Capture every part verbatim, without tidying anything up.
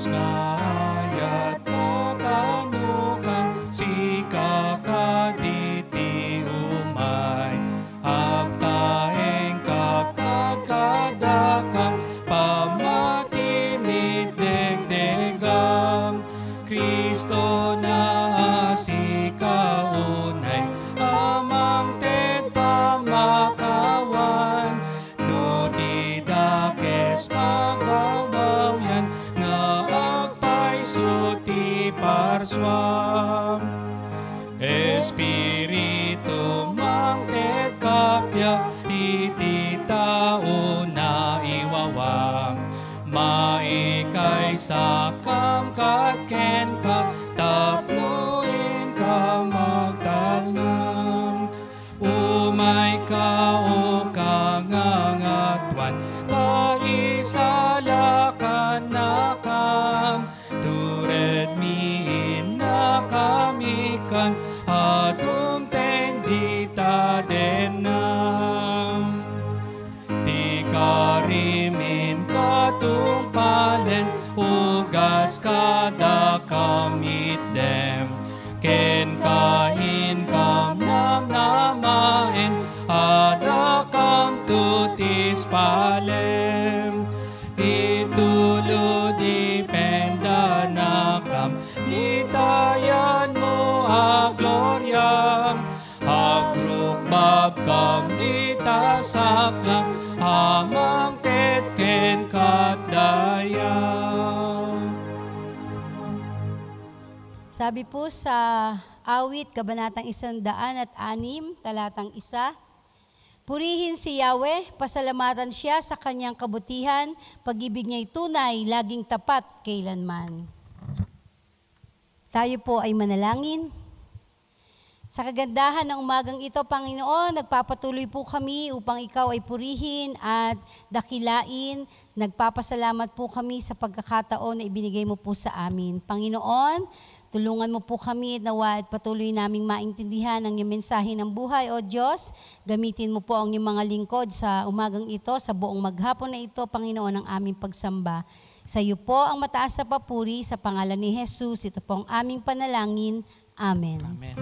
nga ayat katanokan, sika kadi ti umay. Agtaengka kadkadakam, pammatim itdegdegam. Kristo, naasika unay a mangted pamakawan, no ti dakes pagbabawyan nga agpayso ti parsuam. Espiritu, mangted kappia iti tao naiwawa. Maikaysakam kad kenka tapno inka magtalnam. Umayka, O Kangangatuan, ta isalakannakam. Turedmi innakam ikkan a dumteng dita denna. Ti karim inka tungpalen, ugas kadakam itdem. Kenka inkam namnamaen, adakamto ti ispalem. Itulo dipendanakam, dita yanmo a gloriam. Agrukbabkam dita saklang a mangted kenka daya. Sabi po sa Awit, kabanatang isandaan at anim, talatang isa, "Purihin si Yahweh, pasalamatan siya sa kanyang kabutihan, pag-ibig niya'y tunay, laging tapat, kailanman." Tayo po ay manalangin. Sa kagandahan ng umagang ito, Panginoon, nagpapatuloy po kami upang ikaw ay purihin at dakilain. Nagpapasalamat po kami sa pagkakataon na ibinigay mo po sa amin. Panginoon, tulungan mo po kami nawa at patuloy naming maintindihan ang iyong mensahe ng buhay, O Diyos. Gamitin mo po ang iyong mga lingkod sa umagang ito, sa buong maghapon na ito, Panginoon, ang aming pagsamba. Sa iyo po ang mataas na papuri, sa pangalan ni Jesus. Ito po ang aming panalangin. Amen. Amen.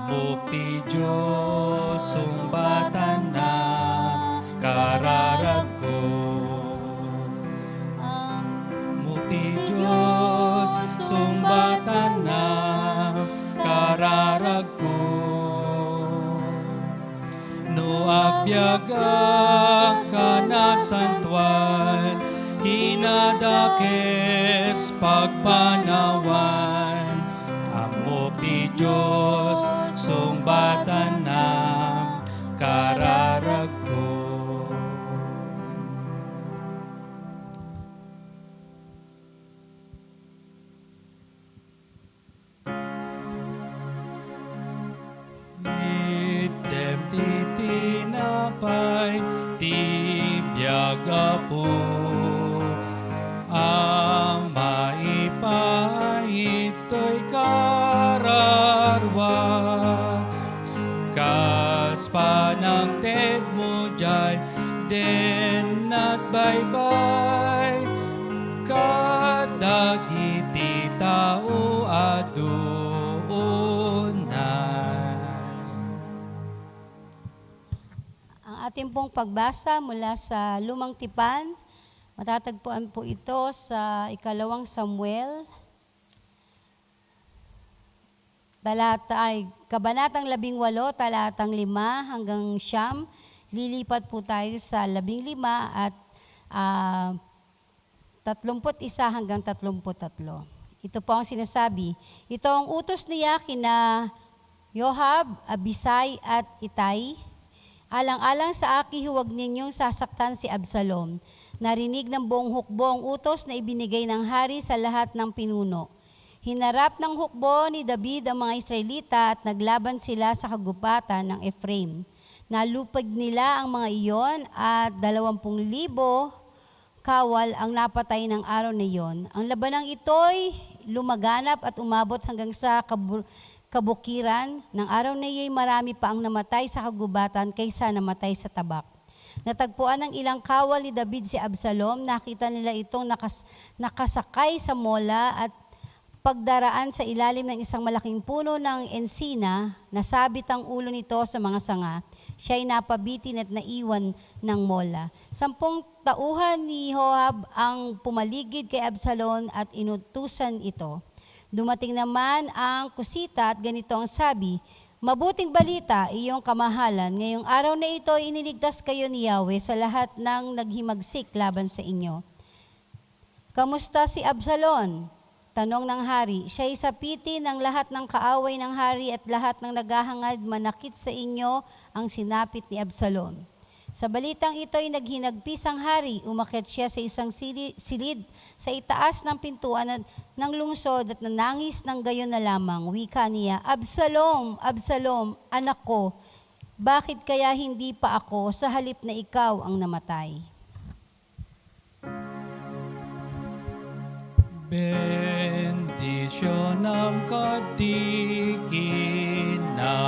Ammok ti Dios, sungbatanna, kararagko. Ammok ti Dios, sungbatanna, kararagko. No agbiagak a nasantoan, kinadakes pagpanawan, ammok ti Dios, sungbatanna, kararagko. Itdem ti tinapay ti biag, Apo, a maipait toy kararuak, kas panangtedmo diay dennat baybay kadagiti tao a duonay. Ang ating pong pagbasa mula sa Lumang Tipan, matatagpuan po ito sa Ikalawang Samuel, talata, ay, kabanatang labing walo, talatang lima hanggang siyam. Lilipat po tayo sa labing lima at, ah, tatlumpu't isa hanggang tatlumpu't tatlo. Ito po ang sinasabi, "Ito ang utos niya kina Joab, Abisai, at Itay, 'Alang-alang sa aki, huwag ninyong sasaktan si Absalom.'" Narinig ng buong hukbo ang utos na ibinigay ng hari sa lahat ng pinuno. Hinarap ng hukbo ni David ang mga Israelita at naglaban sila sa kagubatan ng Efraim. Nalupig nila ang mga iyon at dalawampung libo kawal ang napatay ng araw na iyon. Ang labanang ito'y lumaganap at umabot hanggang sa kabur-, kabukiran, nang araw na iyoy marami pa ang namatay sa kagubatan kaysa namatay sa tabak. Natagpuan ng ilang kawal ni David si Absalom, nakita nila itong nakas-, nakasakay sa mola at pagdaraan sa ilalim ng isang malaking puno ng ensina, nasabit ang ulo nito sa mga sanga. Siya'y napabitin at naiwan ng mola. Sampung tauhan ni Joab ang pumaligid kay Absalom at inutusan ito. Dumating naman ang kusita at ganito ang sabi, "Mabuting balita, iyong kamahalan, ngayong araw na ito iniligtas kayo ni Yahweh sa lahat ng naghimagsik laban sa inyo." "Kamusta si Absalom?" tanong ng hari. "Siya'y sapiti ng lahat ng kaaway ng hari at lahat ng naghahangad manakit sa inyo ang sinapit ni Absalom." Sa balitang ito'y naghinagpis ang hari, umakyat siya sa isang sili-, silid sa itaas ng pintuan ng, ng lungsod at nanangis ng gayon na lamang. Wika niya, "Absalom, Absalom, anak ko, bakit kaya hindi pa ako sa halip na ikaw ang namatay?" Bendisyonam kadti kinapudno,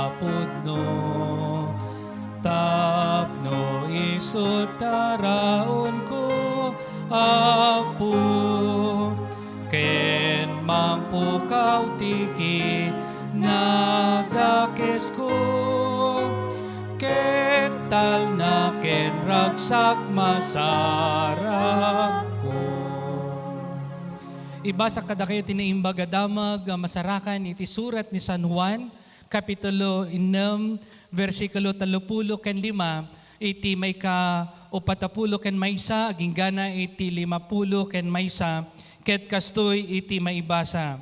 tapno isu taraonko, Apo, ken mangpukaw ti kinadakesko, ket talna ken ragsak masarapko. Ibasa kadakayo ti Naimbag a Damag a masarakan iti surat ni San Juan, Kapitulo ennem, bersikulo tallopulo ken lima, iti maika-upatapulo ken maysa, agingga iti limapulo ken maysa, ket kastoy iti maibasa.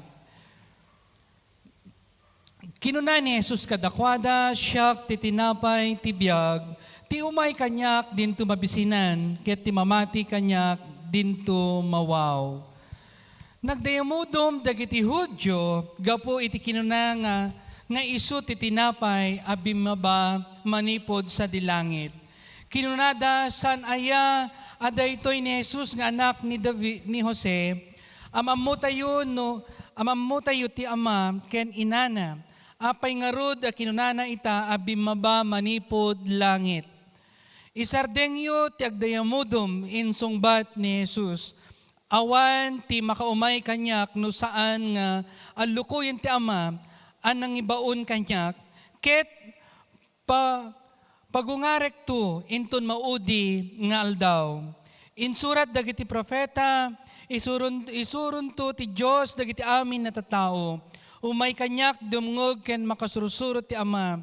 Kinuna ni Jesus kadakuada, "Siak ti tinapay ti biag, ti umay kaniak dinto mabisinan, ket ti mamati kaniak dinto mawaw." Nagdayamudom dagiti Judio gapu iti kinuna nga, nga isu ti tinapay a bimmaba manipud sadi langit. Kinunada, "Saan aya a daytoy ni Jesus nga anak ni Davi-, ni Jose? Am-ammotayo no, am-ammotayo ti ama ken inana. Apay ngarud a kinunana ita a bimmaba manipud langit?" "Isardengyo ti agdayamudom," insungbat ni Jesus. "Awan ti makaumay kaniak no saan nga allukoyen ti Ama a nangibaon kaniak, ket pa-, pagungarekto inton maudi nga aldaw. Insurat dagiti profeta, isurun-, isurunto ti Dios dagiti amin a tattao. Umay kaniak, dumngeg ken makasursuro ti Ama,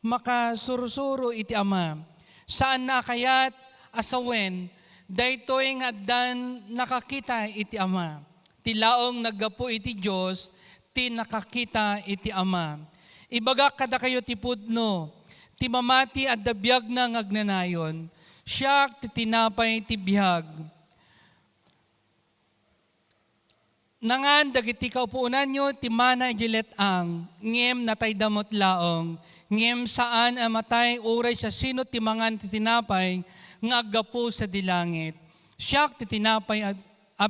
makasursuro iti Ama. Saanna a kayat a sawen daytoy nga addan nakakita iti Ama. Ti laeng naggapu iti Dios ti nakakita iti Ama. Ibagak kadakayo ti pudno, ti mamati adda biagna nga agnanayon. Siak ti tinapay ti biag. Nangan dagiti kaupuonanyo ti mana idiay let-ang, ngem natayda met laeng, ngem saan a matay uray siasino ti mangan ti tinapay nga aggapu sadi langit. Siak ti tinapay a, a,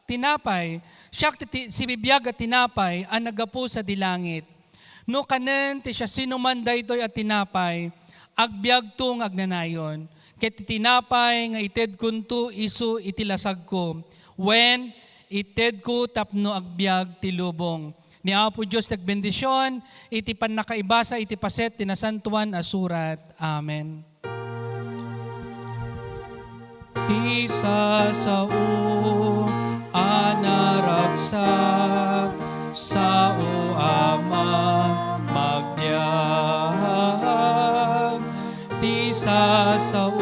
tinapay, siak ti, ti sibibiag a tinapay a naggapu sadi langit. No kanen ti siasinoman daytoy a tinapay, agbiagto nga agnanayon. Ket ti tinapay nga itedkonto isu iti lasagko, wen, itedko tapno agbiag ti lubong. Ni Apo Dios ti agbendision iti pannakaibasa iti paset ti Nasantoan a Surat. Amen. Ti sasao a naragsak, sao a mamagbiag. Ti sasao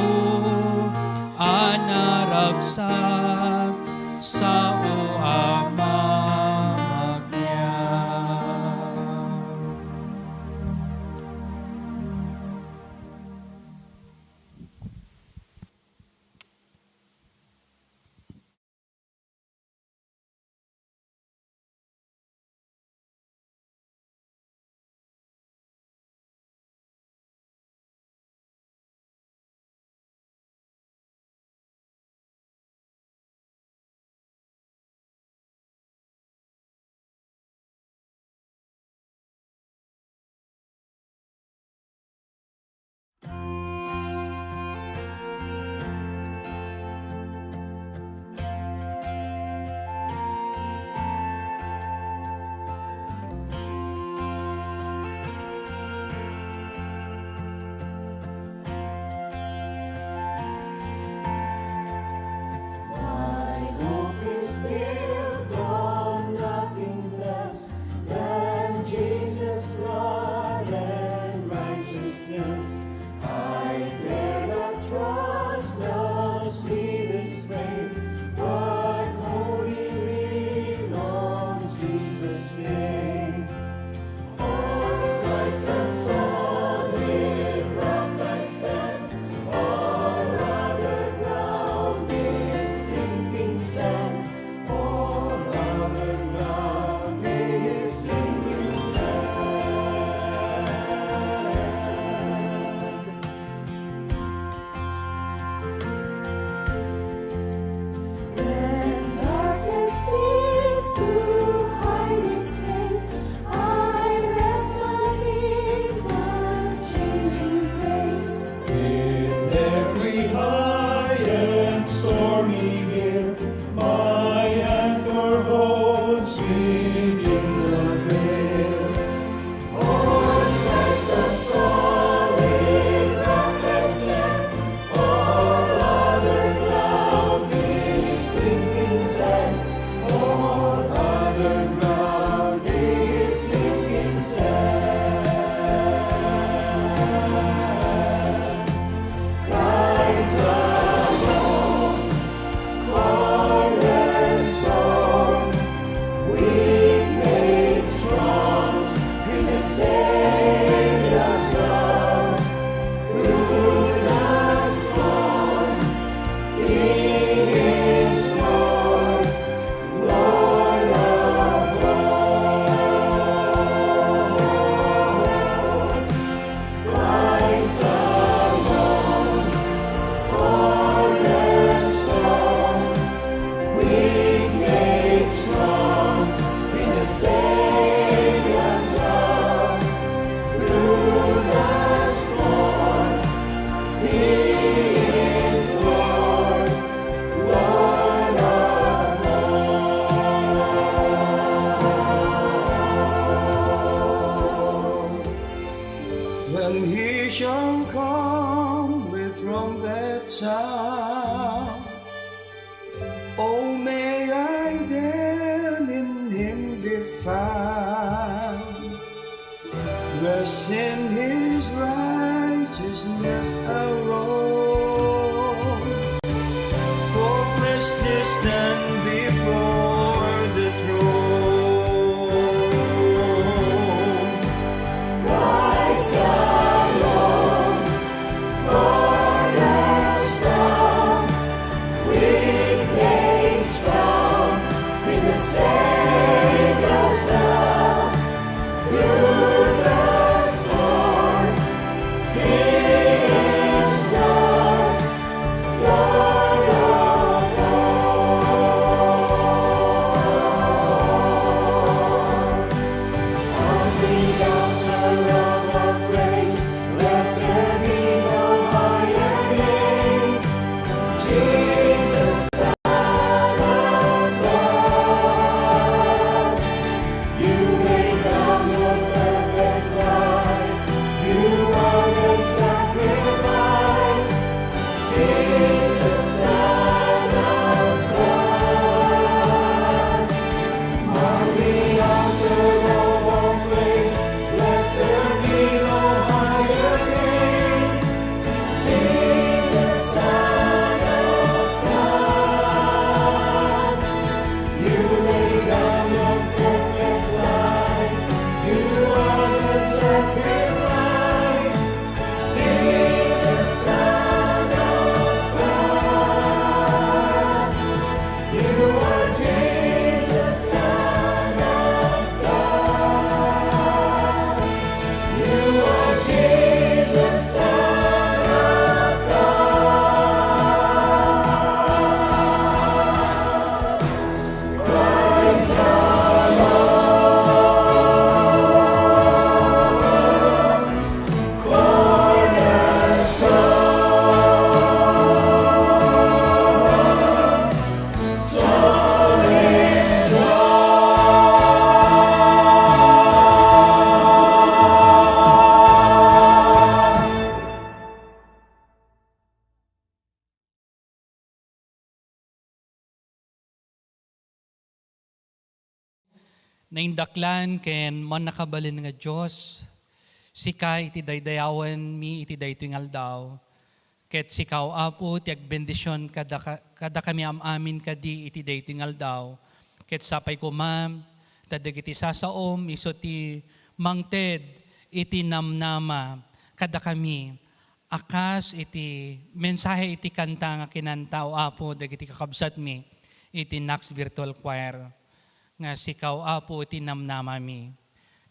a naragsak, sao a mamagbiag. On Christ the solid rock I stand, all other ground is sinking sand, all other ground is sinking sand. When darkness seems to hide his face, I rest on his unchanging grace. In every high and stormy gale, my anchor holds within the veil. On Christ the solid rock I stand, all other ground is sinking sand, all other ground is sinking sand. Christ alone, cornerstone, weak made strong in the Savior's love. Through the storm, He is Lord, Lord of all. Christ alone, cornerstone, weak made strong in the Savior's love. Through the storm, He is Lord, Lord of all. When he shall come with trumpet sound, oh, may I then in him be found, rest in his righteousness alone. For Christ is stand before the throne. Christ alone, cornerstone, weak made strong in the Savior's love. Through the storm, He is Lord, Lord of all. On the altar of our praise, let there be no higher name. Jesus, Son of God, you laid down your perfect life. You are the sacrifice. Jesus, Son of God, on the altar of all praise, let there be no higher name. Jesus, Son of God, you laid down your perfect life. You are the sacrifice. Jesus, Son of God. You are Jesus, Son of God. You are Jesus, Son of God. Christ alone, cornerstone, solid rock. Naindaklan ken mannakabalin nga Dios, sika iti daydayawanmi iti daytoy nga aldaw, ket sika, O Apo, ti agbendision kada ka-, kadakami am-amin kadi iti daytoy nga aldaw, ket sapay koma Ta dagiti sasaom isu ti mangted iti namnama kadakami a kas iti mensahe iti kanta nga kinanta, O Apo, dagiti kakabsatmi iti Knox Virtual Choir, nga sika, O Apo, ti namnamami.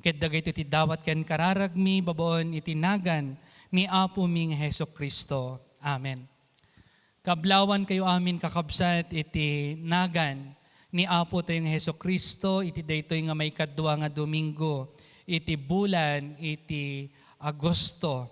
Ket dagitoy ti dawat ken kararagmi babaen iti nagan ni Apomi nga Jesu-Cristo. Amen. Kablawan kayo amin, kakabsat, iti nagan ni Apo tayo nga Jesu-Cristo iti daytoy nga maikadua nga Domingo iti bulan iti Agosto.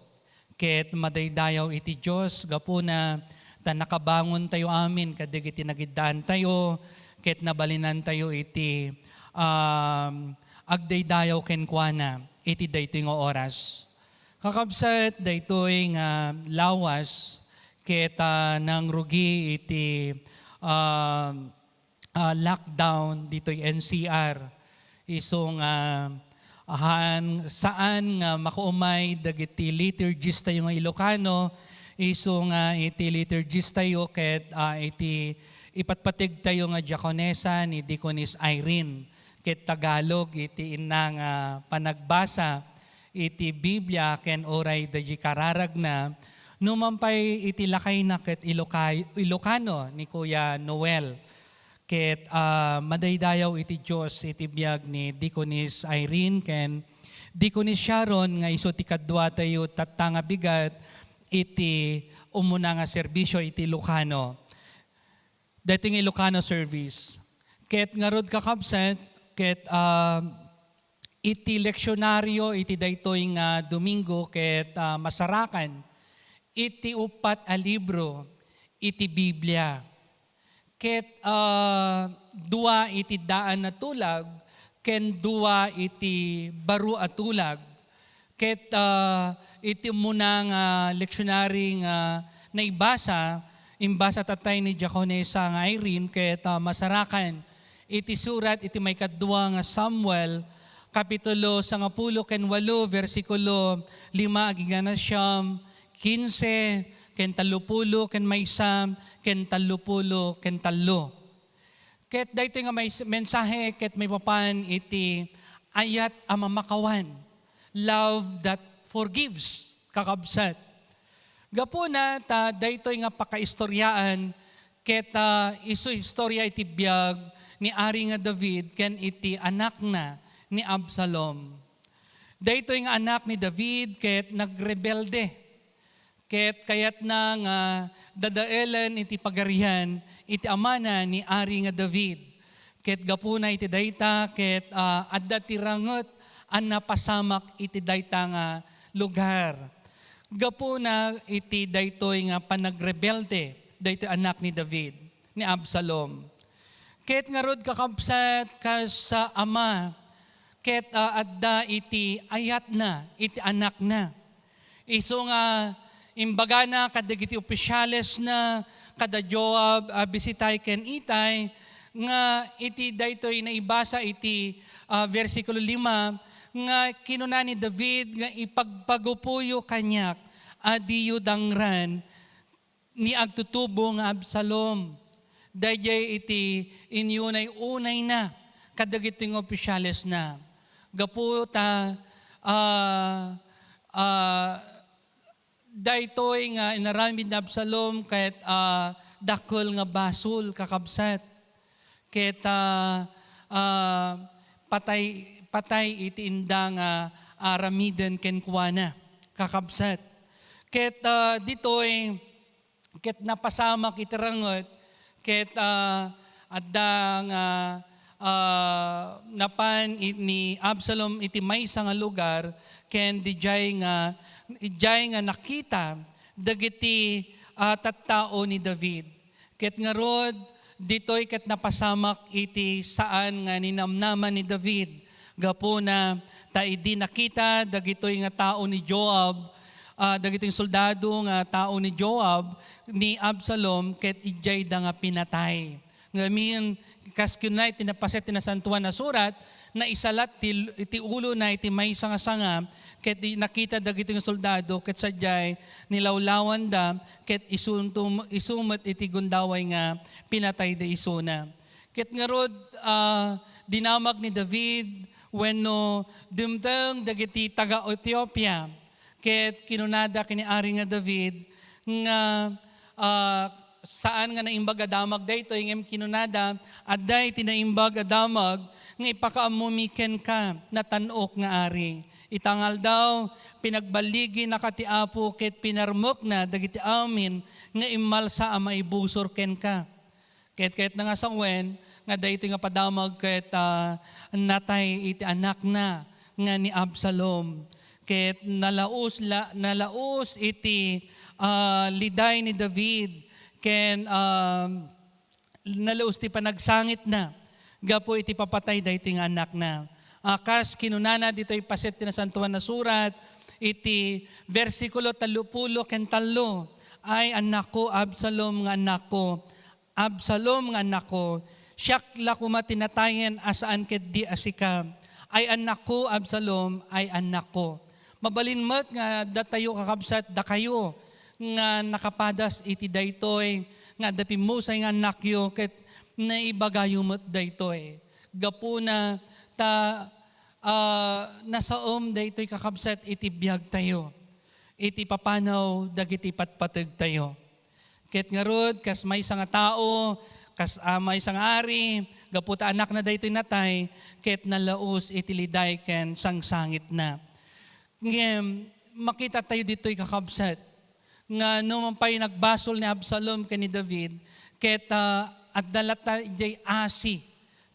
Ket madaydayaw iti Dios gapuna ta nakabangon tayo amin kadagiti nagiddaan tayo ket nabalinan tayo iti, um, agdaydayaw kenkuana iti daytoy nga oras. Kakabsat, daytoy nga lawas ket, ah, nangrugi iti, ah, ah, lockdown ditoy N C R. Isu nga, ah, han-, saan nga makaumay dagiti liturgies tayo nga Ilocano, isu nga iti liturgies tayo ket, ah, iti ipatpateg tayo nga diakonesa ni Deaconess Irene ket Tagalog iti inna nga panagbasa iti Biblia ken uray daydi kararagna, numan pay iti lakayna ket Ilocay-, Ilocano ni Kuya Noel. Ket, ah, madaydayaw iti Dios iti biag ni Deaconess Irene ken Deaconess Sharon nga isu ti kaduatayo tatta nga bigat iti umuna nga serbisio iti Ilocano. Daytoy nga Ilocano service. Ket ngarud, kakabsat, ket, ah, iti leksionario iti daytoy nga Domingo ket, ah, masarakan iti uppat a libro iti Biblia. Ket, ah, dua iti daan a tulag ken dua iti baro a tulag. Ket, ah, iti umuna nga lectionary nga naibasa, imbasa tattay ni Diakonesa nga Irene ket, ah, masarakan iti surat iti maikadua nga Samuel, kapitulo sangapulo ken walo, bersikulo lima agingga na siam, kinse, ken tallopulo ken maysa, ken tallopulo ken tallo. Ket daytoy nga may-, mensahe ket maipapan iti ayat a mamakawan, love that forgives, kakabsat. Gapuna ta daytoy nga pakaistoriaan ket, ah, isu istorya iti biag ni Ari nga David ken iti anakna ni Absalom. Daytoy nga anak ni David ket nagrebelde. Ket kayatna nga dadaelen iti pagarian iti amana ni Ari nga David. Ket gapuna iti dayta, ket, ah, adda ti ranget a napasamak iti dayta nga lugar. Gapuna iti daytoy nga panagrebelde daytoy anak ni David, ni Absalom. Ket ngarud, kakabsat, kas, ah, ama, ket, ah, adda iti ayatna iti anakna. Isu nga imbagana kadagiti opisyalesna, kada Joab, ah, bisitay ken Itay, nga iti daytoy naibasa iti, ah, bersikulo lima, nga kinuna ni David nga, "Ipagpagupoyo kaniak a diyo dangran ni agtutubo nga Absalom." Daydiay iti inyunay-unayna kadagiti nga opisyalesna. Gapu ta, ah, ah, daytoy nga inaramid ni Absalom ket, ah, dakkel nga basol, kakabsat. Ket, ah, ah, patay, patay iti inda nga aramiden kenkuana, kakabsat. Ket, ah, ditoy, ket napasamak iti ranget, ket, ah, adda nga, ah, napan i-, ni Absalom iti maysa nga lugar, ken didiay nga, idiay nga nakita dagiti, ah, tattao ni David. Ket ngarud, ditoy ket napasamak iti saan nga ninamnama ni David. Gapuna ta idi nakita dagitoy nga tao ni Joab, ah, dagitoy soldado nga tao ni Joab, ni Absalom, ket idiayda nga pinatay. Ngamin, kas kunay ti napaset ti Nasantoan a Surat, naisalat ti, ti ulona iti maysa nga sanga, ket di-, nakita dagitoy nga soldado, ket sadiay nilawlawanda, ket isuntum-, isu met iti gundaway nga pinatayda isuna. Ket ngarud, ah, Dinamag ni David wenno dimteng dagiti taga-Etiopia, ket kinunada ken ni Ari nga David nga, ah, saan nga naimbag a damag daytoy, ngem kinunada, "Adda iti naimbag a damag nga ipakaammomi kenka, natan-ok nga ari." Ita nga aldaw, pinagballiginaka ti Apo ket pinarmekna dagiti amin nga immalsa a maibusor kenka. Ket kayatna nga sawen nga daytoy nga padamag ket, ah, natay iti anakna nga ni Absalom. Ket nalaus la, nalaus iti, ah, liday ni David ken, ah, nalaus ti panagsangitna gapu iti papatay daytoy nga anakna. Ah, kas kinunana ditoy paset ti Nasantoan a Surat, iti bersikulo tallopulo ken tallo, "Ay, annakko, Absalom nga annakko, Absalom nga annakko, siak la koma ti natayen a saan ketdi a sika. Ay, annakko, Absalom, ay, annakko." Mabalin met nga datayo, kakabsat, dakayo nga nakapadas iti daytoy nga adda pimmusay nga annakyo ket naibagayo met daytoy. Gapuna ta, ah, nasaem daytoy, kakabsat, iti biagtayo, iti papanaw dagiti patpategtayo. Ket ngarud, kas maysa nga tao, kas, ah, maysa nga ari, gapu ta anakna daytoy natay, ket nalaus iti liday ken sangsangitna. Ngem, makita tayo ditoy, kakabsat, nga no man pay nagbasol ni Absalom ken ni David, ket, ah, adda latta idiay asi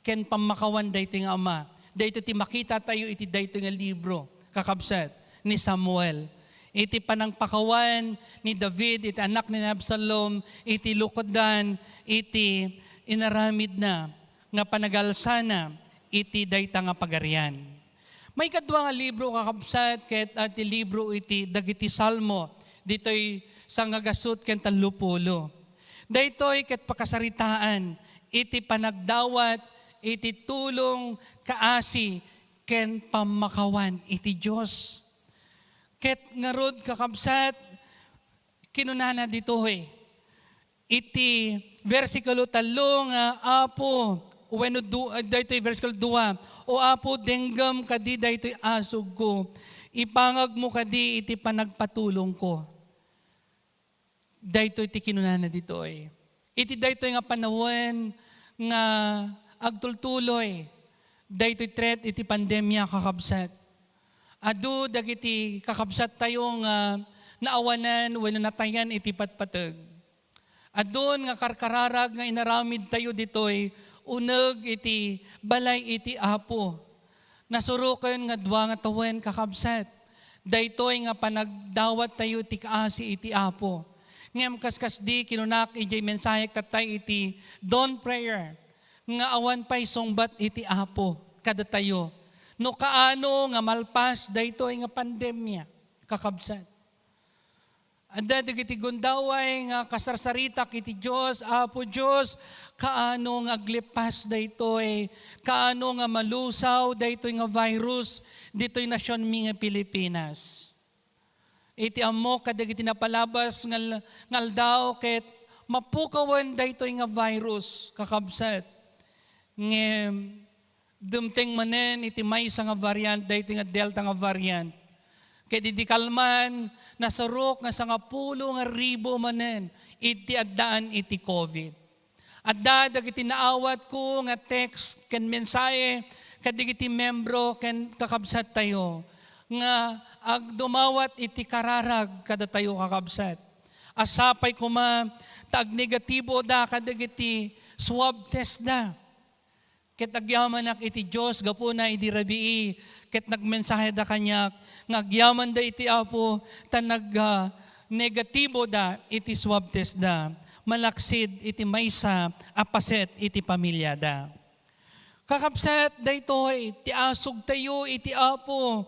ken pammakawan daytoy nga ama. Daytoy ti makita tayo iti daytoy nga libro, kakabsat, ni Samuel. Iti panangpakawan ni David iti anak ni Absalom, iti lukodan, iti inaramidna nga panagalsana iti dayta nga pagarian. Maikadua nga libro, kakabsat, ket, ah, ti libro iti dagiti Salmo, ditoy sangagasut ken tallopulo. Daytoy ket pakasaritaan iti panagdawat iti tulong, kaasi, ken pammakawan iti Dios. Ket ngarud, kakabsat, kinunana ditoy iti bersikulo tallo nga, "Apo," wenno du-, ah, daytoy bersikulo dua, "O Apo, denggem kadi daytoy asugko, ipangagmo kadi iti panagpatulongko." Daytoy ti kinunana ditoy. Iti daytoy nga panawen nga agtultuloy daytoy threat iti pandemia, kakabsat, adu dagiti kakabsattayo nga naawanan wenno natayan iti patpateg. Adun nga karkararag nga inaramidtayo ditoy uneg iti balay iti Apo. Nasuroken nga dua nga tawen, kakabsat, daytoy nga panagdawattayo ti kaasi iti Apo. Ngem kaskasdi, kinunak idiay mensahek tattay iti dawn prayer nga awan pay sungbat iti Apo kadatayo no kaano nga malpas daytoy nga pandemia, kakabsat. Adda dagiti gundaway nga kasarsaritak iti Dios, "Apo Dios, kaano nga aglipas daytoy? Kaano nga malusaw daytoy nga virus ditoy nasionmi nga Pilipinas?" Iti ammok kadagiti napalabas nga al-, nga aldaw ket mapukawen daytoy nga virus, kakabsat. Ngem, dumteng manen iti maysa nga variant, daytoy nga Delta nga variant. Ket idi kalman, nasurok nga sangapulo nga ribu manen iti addaan iti COVID. Adda dagiti naawatko nga text ken mensahe kadagiti membro ken kakabsattayo nga agdumawat iti kararag kadatayo, kakabsat. A sapay koma ta agnegatiboda kadagiti swab testda. Ket agyamanak iti Dios gapuna idi rabii, ket nagmensaheda kaniak nga agyamanda iti Apo ta nag-, ah, negatiboda iti swab testda, malaksid iti maysa a paset iti pamiliada. Kakabsat, daytoy ti asugtayo iti Apo,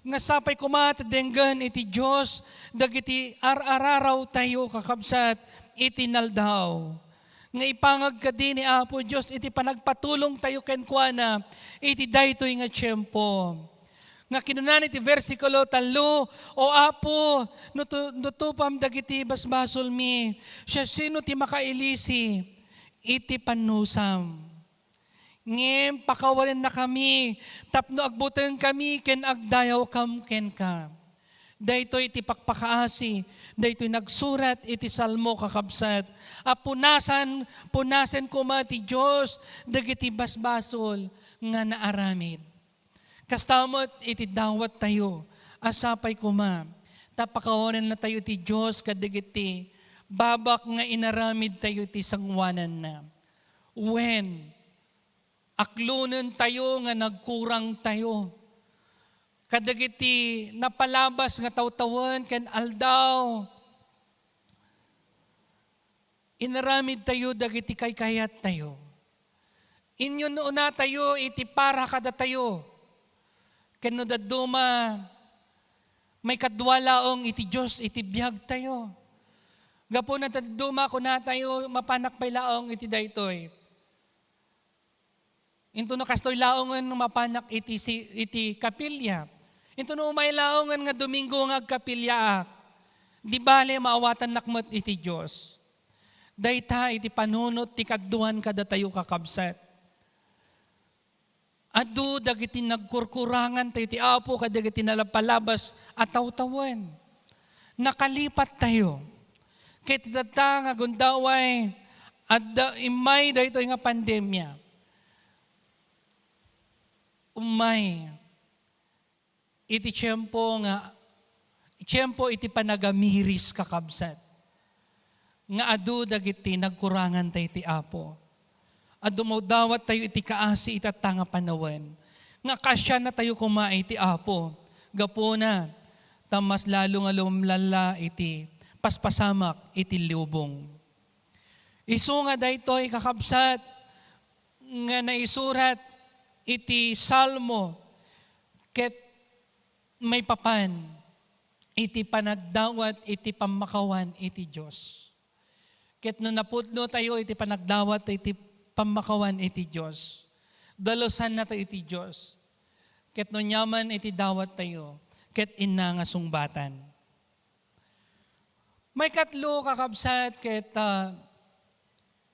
nga sapay koma ta denggen iti Dios dagiti ar-ararawtayo, kakabsat, iti naldaw. Nga ipangag kadi ni Apo Dios iti panagpatulongtayo kenkuana iti daytoy nga tiempo. Nga kinunana iti bersikulo tallo, "O Apo, no tu-, no tupam dagiti basbasolmi, siasino ti makailisi iti pannusam?" Ngem pakawanennakami tapno agbutengkami ken agdayawkam kenka. Daytoy ti pakpakaasi, daytoy nagsurat iti Salmo, kakabsat, a punasan, punasen koma ti Dios dagiti basbasol nga naaramid. Kasta met iti dawattayo a sapay koma, ta pakawanennatayo iti Dios kadagiti babak nga inaramidtayo iti sangoananna. Wen, aklonentayo nga nagkurangtayo kadagiti napalabas nga tawtawen ken aldaw. Inaramidtayo dagiti kaykayattayo. Inyun-unatayo iti para kadatayo. Ken no dadduma, maikadua laeng iti Dios iti biagtayo. Gapu na dadduma, kunatayo, mapanak pay laeng iti daytoy. Into no kastoy laengen mapanak iti si-, iti kapilya. Into no umay laengen nga Domingo nga agkapilyaak, di bale maawatannak met iti Dios. Dayta iti panunot ti kaduan kadatayo, kakabsat. Adu dagiti nagkurkurangantayo iti Apo kadagiti nalapalabas a tawtawen. Nakalipattayo. Ket itatta nga gundaway, adda immay daytoy nga pandemia. Ummay iti tiempo nga, tiempo iti panagamiris, kakabsat, nga adu dagiti nagkurangantayo iti Apo. A dumawdawattayo iti kaasi itatta nga panawen, nga kaasiannatayo koma iti Apo, gapuna ta mas lalo nga lumlalla iti paspasamak iti lubong. Isu nga daytoy, kakabsat, nga naisurat iti Salmo ket maipapan iti panagdawat iti pammakawan iti Dios. Ket no napudnotayo iti panagdawat iti pammakawan iti Dios, dalusannatayo iti Dios. Ket no aniaman iti dawattayo, ket inna nga sungbatan. Maikatlo, kakabsat, ket, ah,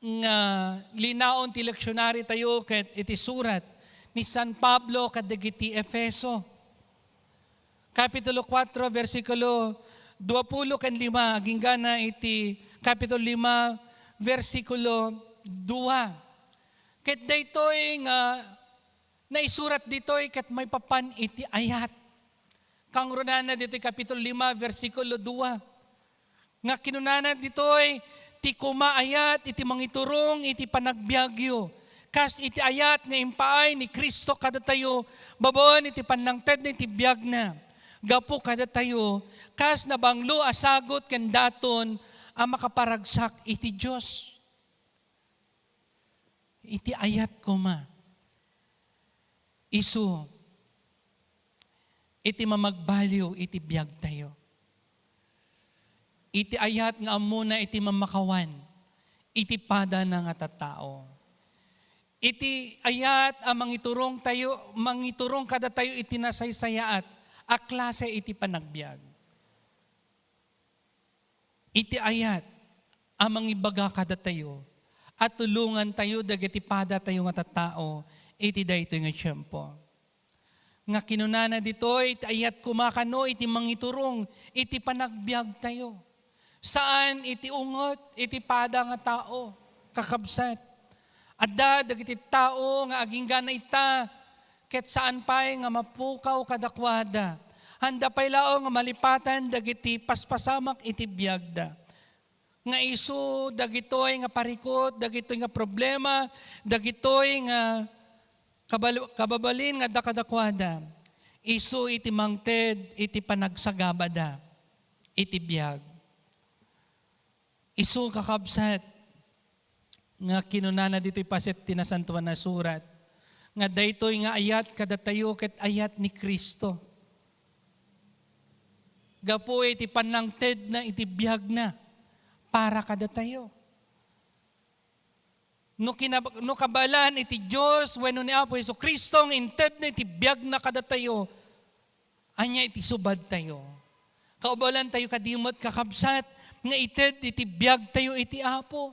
nga linaon ti leksionaritayo ket iti surat ni San Pablo kadagiti Efeso. Kapitulo kuatro, bersikulo duapulo ken lima, aginggana iti kapitulo lima, bersikulo dua. Ket daytoy nga naisurat ditoy ket maipapan iti ayat. Kangrunana ditoy kapitulo lima, bersikulo dua, nga kinunana ditoy, "Ti kumaayat iti mangiturong iti panagbiagyo, kas iti ayat nga impaay ni Cristo kadatayo babaen iti pannangtedna iti biagna, gapu kadatayo, kas nabanglo a sagut ken daton a makaparagsak iti Dios." Iti ayat koma, isu iti mamagbaliw iti biagtayo. Iti ayat nga ammona iti mammakawan iti padana nga tattao. Iti ayat a mangiturong tayo, mangiturong kadatayo iti nasaysayaat a klase iti panagbiag. Iti ayat a mangibaga kadatayo a tulongantayo dagiti padatayo nga tattao iti daytoy nga tiempo. Nga kinunana ditoy, iti ayat koma kano iti mangiturong iti panagbiagtayo. Saan iti unget iti pada nga tao, kakabsat. Adda dagiti tao nga aginggana ita, ket saan pay nga mapukaw kadakuada. Handa pay laeng nga malipatan dagiti paspasamak iti biagda. Nga isu dagitoy nga parikut, dagitoy nga problema, dagitoy nga kabal-, kababalin nga adda kadakuada, isu iti mangted iti panagsagabada iti biag. Isu, kakabsat, nga kinunana ditoy paset ti Nasantoan a Surat, nga daytoy nga ayat kadatayo ket ayat ni Cristo. Gapu iti pannangtedna iti biagna para kadatayo. No kinab-, no kabaelan iti Dios wenno ni Apo Jesu-Cristo nga intedna iti biagna kadatayo, ania iti subadtayo? Kabaelantayo kadi met, kakabsat, nga ited iti biagtayo iti Apo.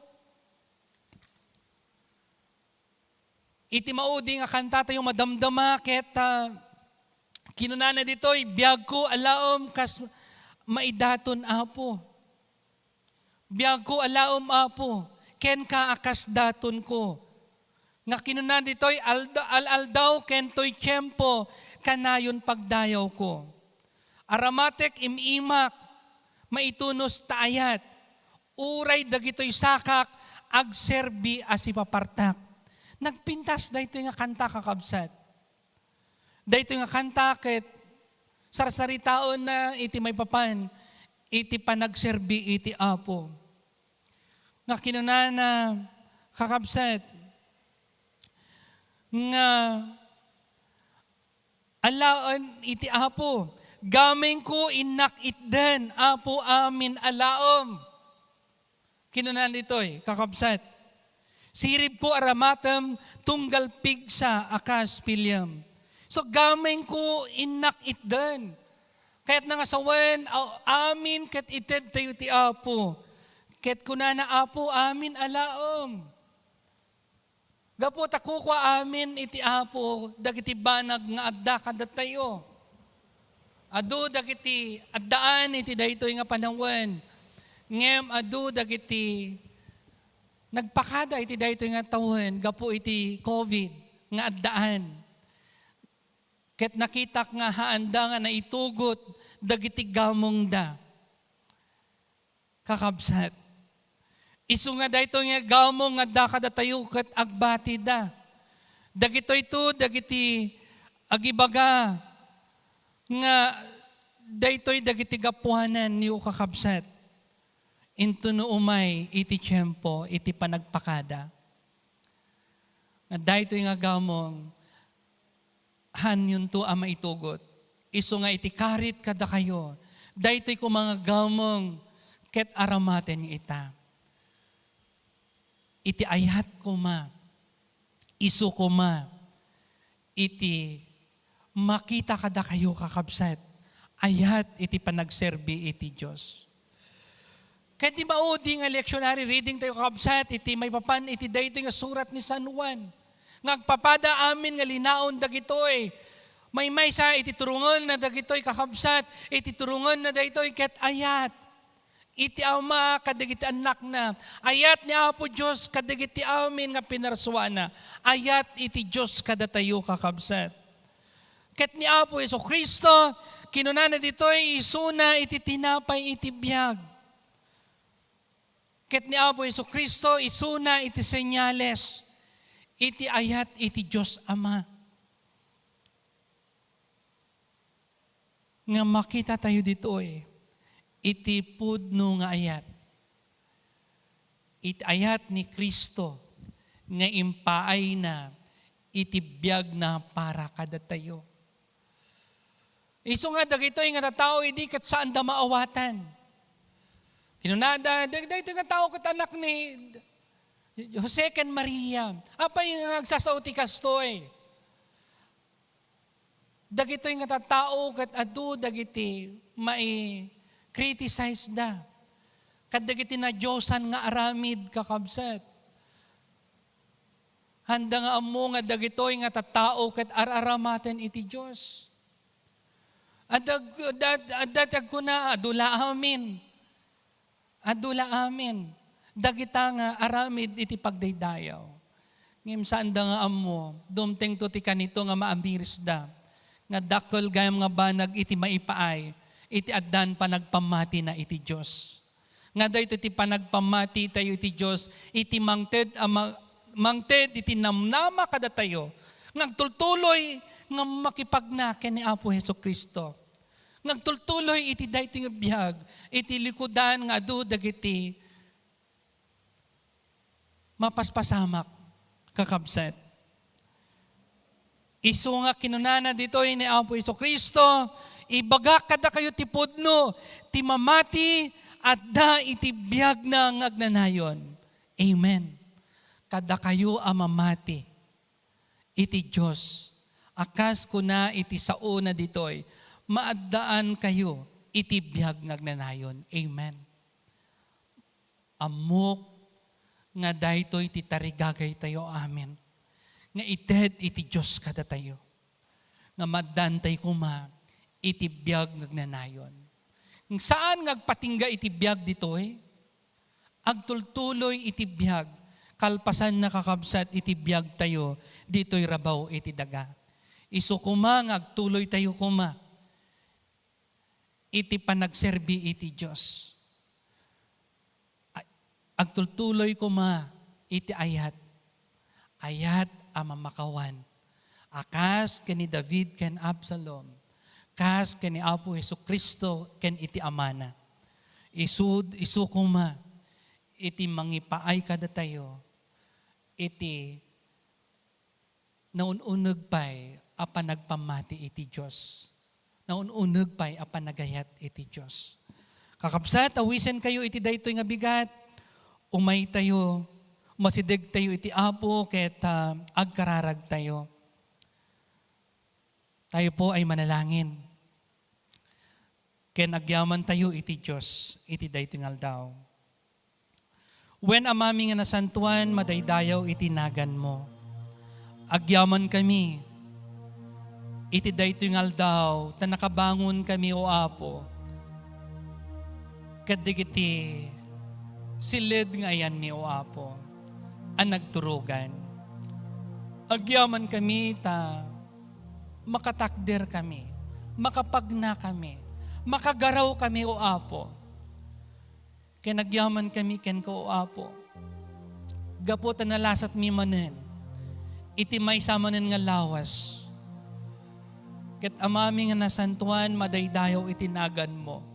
Iti maudi nga kantatayo madamdama ket, ah, kinunana ditoy, "Biagko a laom kas maidaton, Apo. Biagko a laom, Apo, kenka a kas datonko." Nga kinuna ditoy, "Alda-, al-aldaw ken toy tiempo, kanayon pagdayawko. Aramatek im-imak, maitunos ta ayat. Uray dagitoy sakak, agserbi a sipapartak." Nagpintas daytoy nga kanta, kakabsat. Daytoy nga kanta ket sarsaritaenna iti maipapan iti panagserbi iti Apo. Nga kinunana, kakabsat, nga alaen iti Apo, "Gamengko innak itdan, Apo, amin a laom." Kinunana ditoy, kakabsat, "Siribko a ramatem tunggal pigsa a kas piliem." So, gamengko innak itdan. Kayatna nga sawen, a-, amin ket itedtayo ti Apo. Ket kunana, "Apo, amin a laom." Gapu ta kukua amin iti Apo dagiti banag nga adda kadatayo. Adu dagiti addaan iti daytoy nga panawen. Ngem adu dagiti nagpakada iti daytoy nga tawen gapu iti covid nga addaan. Ket nakitak nga haanda nga naitugot dagiti gamongda. Kakabsat, isu nga daytoy nga gamong nga adda kadatayo ket agbatida. Dagitoyto dagiti agibaga nga daytoy dagiti gapuananyo, kakabsat, intono umay iti tiempo iti panagpakada. Nga daytoy nga gamong, haanyonto a maitugot. Isu nga iti karit kadakayo, daytoy koma nga gamong ket aramaten ita. Iti ayat koma, isu koma iti makita kadakayo, kakabsat, ayat iti panagserbi iti Dios. Ket ti maudi nga lectionary reading tayo, kakabsat, iti maipapan iti daytoy nga surat ni San Juan, nga agpapada amin nga linaon dagitoy. Maymaysa iti turongonna dagitoy, kakabsat, iti turongonna daytoy ket ayat iti Ama kadagiti annakna. Ayat ni Apo Dios kadagiti amin nga pinarsuana. Ayat iti Dios kadatayo, kakabsat. Ket ni Apo Jesu-Cristo, kinunana ditoy, isuna iti tinapay iti biag. Ket ni Apo Jesu-Cristo, isuna iti senyales iti ayat iti Dios Ama. Nga makita tayo ditoy iti pudno nga ayat. Iti ayat ni Cristo nga impaayna iti biagna para kadatayo. Isu nga dagitoy nga tattao idi ket saanda maawatan. Kinunada, "Dag-, daytoy nga tao ket anak ni Jose ken Maria. Apay nga agsasao ti kastoy?" Dagitoy nga tattao ket adu dagiti mai-criticize da. Kadagiti nadiosan nga aramid, kakabsat. Haanda nga ammo nga dagitoy nga tattao ket ar-aramaten iti Dios. Adda, adda, adda ti agkuna, "Adu la amin. Adu la amin." Dagita nga aramid iti pagdaydayaw. Ngem saanda nga ammo, dumtengto ti kanito nga maamirisda, nga dakkel gayam nga banag iti maipaay iti addan panagpammatina iti Dios. Nga daytoy ti panagpammatitayo iti Dios iti mangted a ma-, mangted iti namnama kadatayo nga agtultuloy nga makipagna ken ni Apo Jesu-Cristo. Nga agtultuloy iti daytoy nga biag iti likudan nga adu dagiti mapaspasamak, kakabsat. Isu nga kinunana ditoy ni Apo Jesu-Cristo, "Ibagak kadakayo ti pudno, ti mamati adda iti biagna nga agnanayon." Amen. Kadakayo a mamati iti Dios, a kas kuna iti saona ditoy, maaddaankayo iti biag nga agnanayon. Amen. Ammok nga daytoy ti tarigagaytayo amin. nga ited iti Dios kadatayo, nga maaddantay koma iti biag nga agnanayon. Saan nga agpatingga iti biag ditoy? Agtultuloy iti biag, kalpasanna, kakabsat, iti biagtayo ditoy rabaw iti daga. Isu koma nga agtuloytayo koma iti panagserbi iti Dios. A-, agtultuloy koma iti ayat. Ayat a mamakawan. A kas ken ni David ken Absalom. Kas ken ni Apo Jesu-Cristo ken iti Amana. Isu, isu koma iti mangipaay kadatayo iti naun-uneg pay a panagpammati iti Dios. Naun-uneg pay a panagayat iti Dios. Kakabsat, awisenkayo iti daytoy nga bigat. Umaytayo, masidegtayo iti Apo ket, ah, agkararagtayo. Tayo po ay manalangin. Ken agyamantayo iti Dios iti daytoy nga aldaw. Wen, Amami nga nasantoan, madaydayaw iti naganmo. Agyamankami iti daytoy nga aldaw ta nakabangonkami, O Apo, kadagiti siled nga ayanmi, O Apo, a nagturogan. Agyamankami ta makatakderkami, makapagnakami, makagarawkami, O Apo. Ken agyamankami kenka, O Apo, gapu ta nalasatmi manen iti maysa manen nga lawas. Ket Amami nga nasantoan, madaydayaw iti naganmo.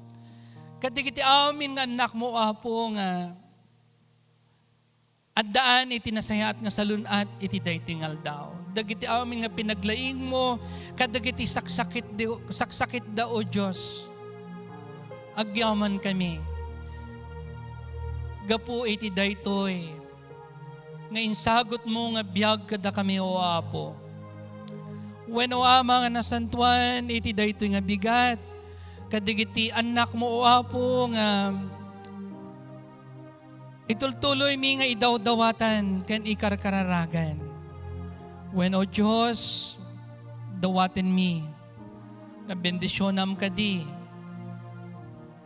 Kadagiti amin nga annakmo, O Apo, nga addaan iti nasayaat nga salun-at iti daytoy nga aldaw. Dagiti amin nga pinaglaingmo kadagiti saksakit-, saksakitda, O Dios. Agyamankami gapu iti daytoy nga insagutmo nga biag kadakami, O Apo. Wen, O Ama nga nasantoan, iti daytoy nga bigat, kadagiti annakmo, O Apo, nga itultuloymi nga idawdawatan ken ikarkararagan. Wen, O Dios, dawatenmi nga bendisionam kadi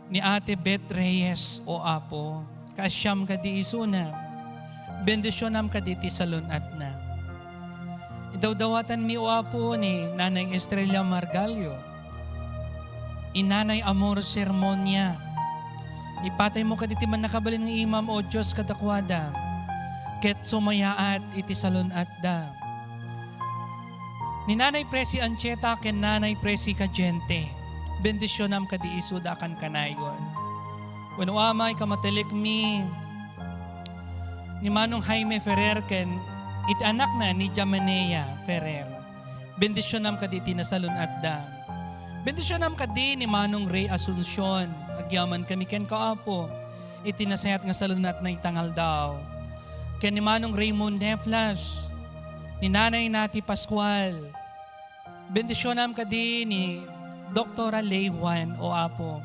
ni Ate Beth Reyes, O Apo, kaasiam kadi isuna, bendisionam kadi ti salun-atna. Idawdawatanmi, O Apo, ni Nanay Estrella Margallo, ni Nanay Amor Sermonia. Ipataymo kadagiti mannakabalin nga imam, O Dios, kadakuada, ket sumayaat iti salun-atda. Ni Nanay Presi Ancheta ken Nanay Presi Cadiente, bendisionam kadi isuda a kankanayon. Wenno, Ama, ikamatelekmi ni Manong Jaime Ferrer ken iti anakna ni Jamanea Ferrer. Bendisionam kadi iti nasalun-atda. Bendisionam kadi ni Manong Ray Asuncion. Agyamankami kenka, Apo, iti nasayaat nga salun-atna ita nga aldaw. Ken ni Manong Raymond Neflas, ni Nanay Nati Pascual. Bendisionam kadi ni Doktora Ley Juan, O Apo.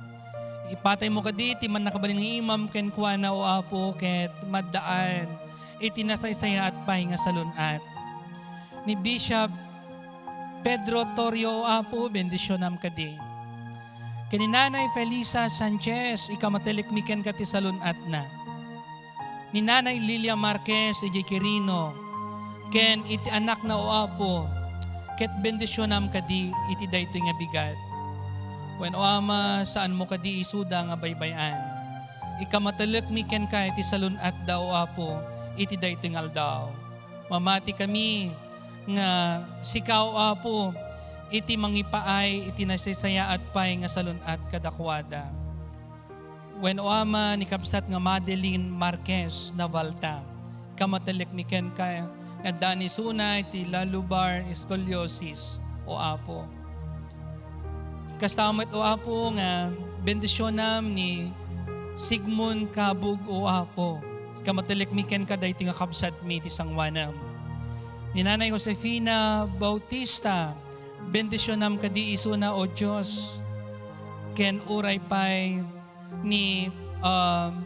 Ipataymo kadi ti mannakabalin nga imam kenkuana, O Apo, ket maddaan iti nasaysayaat pay nga salun-at. Ni Bishop Pedro Torrio, O Apo, bendisionam kadi. Ken ni Nanay Felisa Sanchez, ikamatelekmi kenka ti salun-atna. Ni Nanay Lilia Marquez idiay Quirino, ken iti anakna, O Apo, ket bendisionam kadi iti daytoy nga bigat. Wen, O Ama, saanmo kadi isuda nga baybay-an. Ikamatelekmi kenka iti salun-atda, O Apo, iti daytoy nga aldaw. Mamatikami nga sika, O Apo, iti mangipaay iti nasaysayaat pay nga salun-at kadakuada. Wen, O Ama, ni kabsat nga Madeline Marquez Navalta, ikamatelekmi kenka nga addaan isuna iti lumbar scoliosis, O Apo. Kasta met, O Apo, nga bendisionam ni Sigmund Kabug, O Apo. Ikamatelekmi kenka daytoy nga kabsatmi ti sangoanam. Ni Nanay Josefina Bautista, bendisionam kadi isuna, O Dios, ken uray pay ni, um,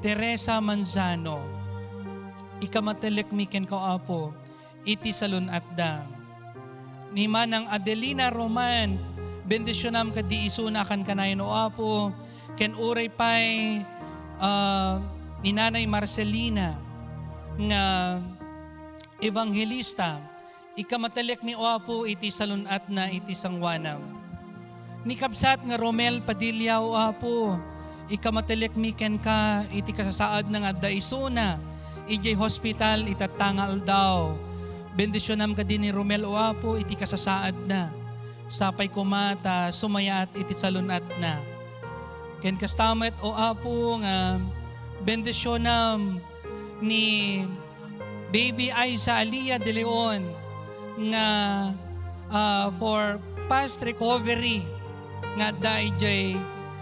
Teresa Manzano. Ikamatelekmi kenka, Apo, iti salun-atda. Ni Manang Adelina Roman, bendisionam kadi isuna a kankanayon, O Apo, ken uray pay, ah, ni Nanay Marcelina nga ebanghelista, ikamatellekmi, O Apo, iti salun-atna iti sangoanam. Ni kabsat nga Romel Padilla, O Apo, ikamatellekmi kenka iti kasasaadna nga adda isuna idiay hospital itatta nga aldaw. Bendisionam kadi ni Romel, O Apo, iti kasasaadna. Sapay koma ta sumayaat iti salun-atna. Ken kasta met, O Apo, nga bendisionam ni Baby Aiza Alia de Leon nga, ah, for fast recovery nga adda idiay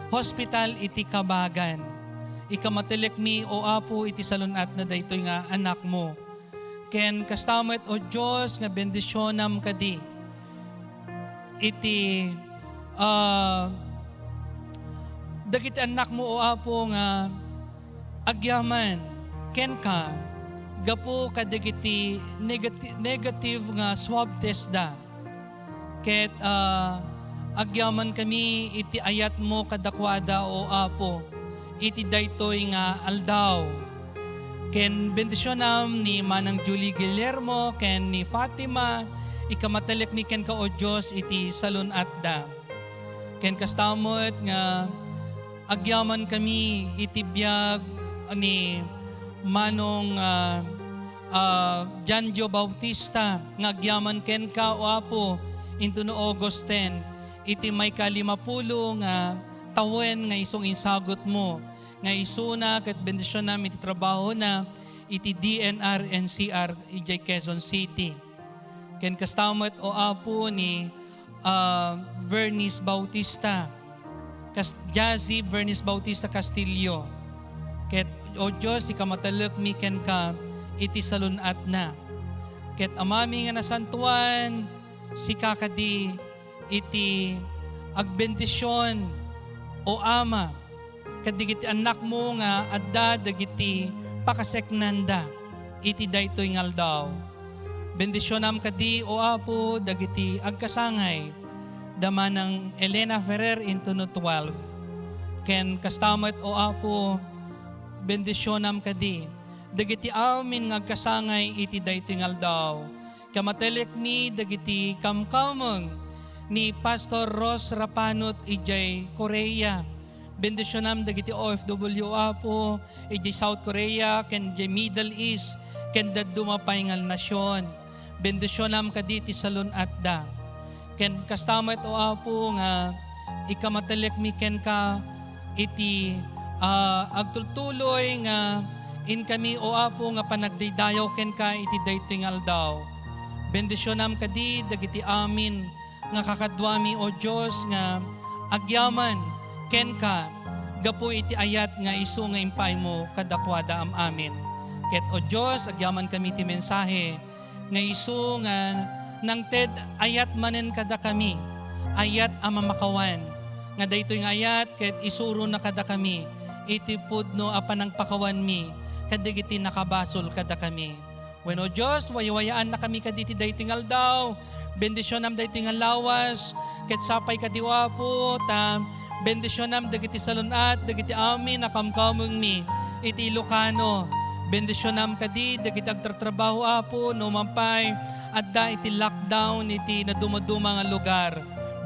hospital iti Kabagan. Ikamatellekmi, O Apo, iti salun-atna daytoy nga anakmo. Ken kasta met, O Dios, nga bendisionam kadi iti, ah, dagiti annakmo, O Apo, nga agyaman kenka gapu kadagiti negati-, negative nga swab test da. Ket, ah, agyamankami iti ayatmo kadakuada, O Apo, iti daytoy nga aldaw. Ken bendisionam ni Manang Julie Guillermo ken ni Fatima, ikamatellekmi kenka, O Dios, iti salun-atda. Ken kasta met nga agyamankami iti biag ni Manong, ah, ah, Janjo Bautista nga agyaman kenka, O Apo, intono August ten, iti maikalimapulo nga tawen nga isu nga insagutmo, nga isuna ket bendisionam iti trabahona iti D N R N C R idiay Quezon City. Ken kasta met, O Apo, ni, ah, Vernice Bautista, Cas-, Jazzy Vernice Bautista Castillo. Ket, O Dios, ikamatellekmi kenka iti salun-atna. Ket Amami nga nasantoan, sika kadi iti agbendision, O Ama, kadagiti annakmo nga adda dagiti pakaseknanda iti daytoy nga aldaw. Bendisionam kadi, O Apo, dagiti agkasangay, da Manang Elena Ferrer intono twelve. Ken kasta met, O Apo, bendisionam kadi dagiti amin nga agkasangay iti daytoy nga aldaw. Kamatellekmi dagiti kamkameng ni Pastor Ros Rapanot idiay Korea. Bendisionam dagiti O F W, Apo, idiay South Korea ken idiay Middle East ken dadduma pay nga nasion. Bendisionam kadi ti salun-atda. Ken kasta met, O Apo, nga ikamatellekmi kenka iti, ah, agtultuloy nga inkami, O Apo, nga panagdaydayaw kenka iti daytoy nga aldaw. Bendisionam kadi dagiti amin nga kakaduami, O Dios, nga agyaman kenka gapu iti ayat nga isu nga impaaymo kadakuada am-amin. Ket, O Dios, agyamankami ti mensahe nga isu nga nangted ayat manen kadakami, ayat a mamakawan, nga daytoy nga ayat ket isurona kadakami iti pudno a panangpakawanmi kadagiti nakabasol kadakami. Wen, O Dios, waywayaannakami kaditi daytoy nga aldaw. Bendisionam daytoy nga lawas, ket sapay kadi, O Apo, ta bendisionam dagiti salun-at, dagiti amin a kamkamengmi iti Ilocano. Bendisionam kadi dagiti agtartrabaho, Apo, no man pay adda iti lockdown iti nadumaduma nga lugar.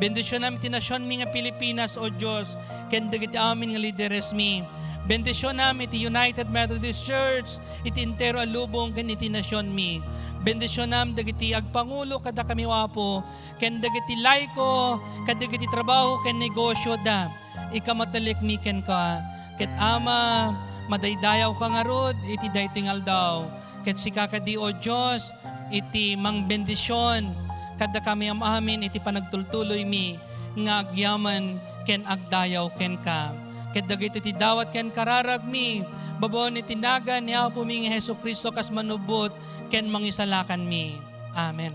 Bendisionam iti nasionmi nga Pilipinas, O Dios, ken dagiti amin nga lideresmi. Bendisionam iti United Methodist Church, iti entero a lubong ken iti nasionmi. Bendisionam dagiti agpangulo kadakami, O Apo, ken dagiti laiko, ken dagiti trabaho ken negosyoda. Ikamatellekmi kenka. Ket Ama, madaydayawka ngarud iti daytoy nga aldaw. Ket sika kadi, O Dios, iti mangbendision kadakami am-amin iti panagtultuloymi nga agyaman ken agdayaw kenka. Ket dagitoy ti dawat ken kararagmi, babaen iti nagan ni Apomi nga Jesu-Cristo kas manubbot ken mangisalakanmi. Amen.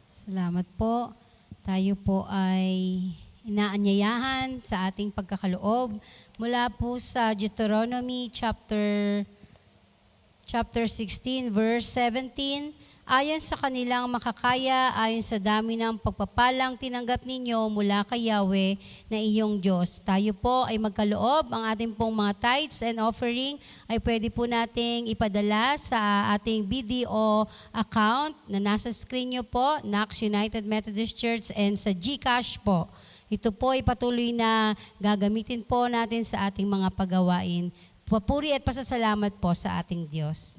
Salamat po. Tayo po ay inaanyayahan sa ating pagkakaloob mula po sa Deuteronomy chapter, chapter sixteen, verse seventeen. "Ayon sa kanilang makakaya, ayon sa dami ng pagpapalang tinanggap ninyo mula kay Yahweh na iyong Diyos." Tayo po ay magkaloob, ang ating pong mga tithes and offering ay pwede po nating ipadala sa ating B D O account na nasa screen nyo po, Knox United Methodist Church, and sa GCash po. Ito po ay patuloy na gagamitin po natin sa ating mga pagawain. Papuri at pasasalamat po sa ating Diyos.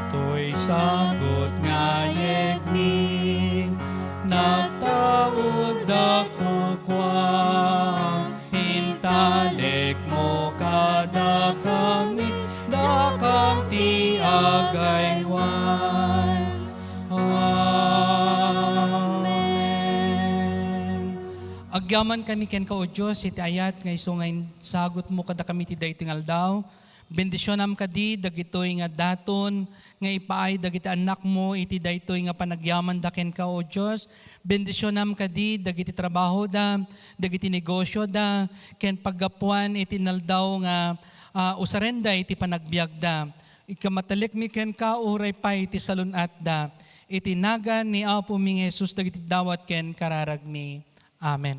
Toy sagut nga yegmi, nagtauddak kukuam, intalekmo kadakami, dakam ti agaywan. Amen. Agyaman kami kenka, O Dios, iti ayat nga isu nga insagutmo kadakami ti daytoy nga aldaw. Bendisionam kadi dagitoy nga daton nga ipaay dagiti annakmo iti daytoy nga panagyamanda kenka, O Dios. Bendisionam kadi dagiti trabahoda, dagiti negosioda, ken paggapuan iti naldaw nga, ah, usarenda iti panagbiagda. Ikamatalekmi kenka uray pay iti salun-atda. Iti nagan ni Apomi nga Jesus dagiti dawat ken kararagmi. Amen.